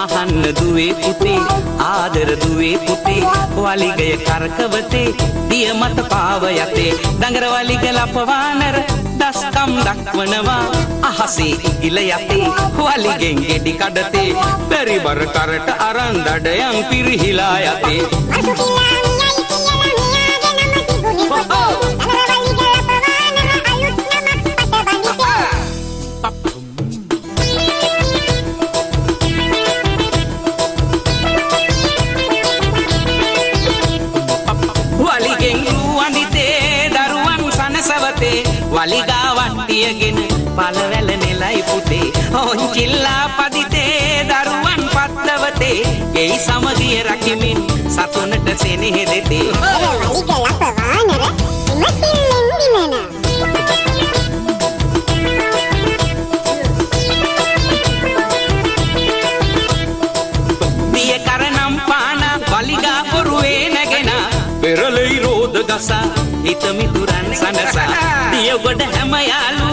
අහන්න දුවේ පුතේ, ආදර දුවේ පුතේ, වලිගය කරකවතේ දිය මත පාව යතේ. දඟර වලිග ලපවානර දස්කම් දක්වනවා අහසේ ඉගිල යතේ. වලිගෙන් ගෙඩි කඩතේ බැරි බර කරට අරන් දඩයන් පිරිහිලා යතේ. මසු කිලා මියයි කියලා මෙයාගේ නම තිබුණේ පොතේ. දඟර වලිග ලපවානර අලුත් නමක් පට බඳිතේ. වලිගෙන් රූ අඳිතේ දරුවන් සනසවතේ. වලිගා වට්ටියගෙන පළවැල නෙලයි පුතේ. ඔංචිල්ලා පදිතේ දරුවන් පද්දවතේ. ගෙයි සමගිය රකිමින් සතුනට සෙනෙහ දෙතේ. එර වලිග ලපවානර විමසිල්ලෙන් විමන. දිය කරනම් පාන වලිගා පොරුවේ නැගෙන පෙරලෙයි රෝද ගසා හිත මිතුරන් සනසා. දිය ගොඩ හැම යාලු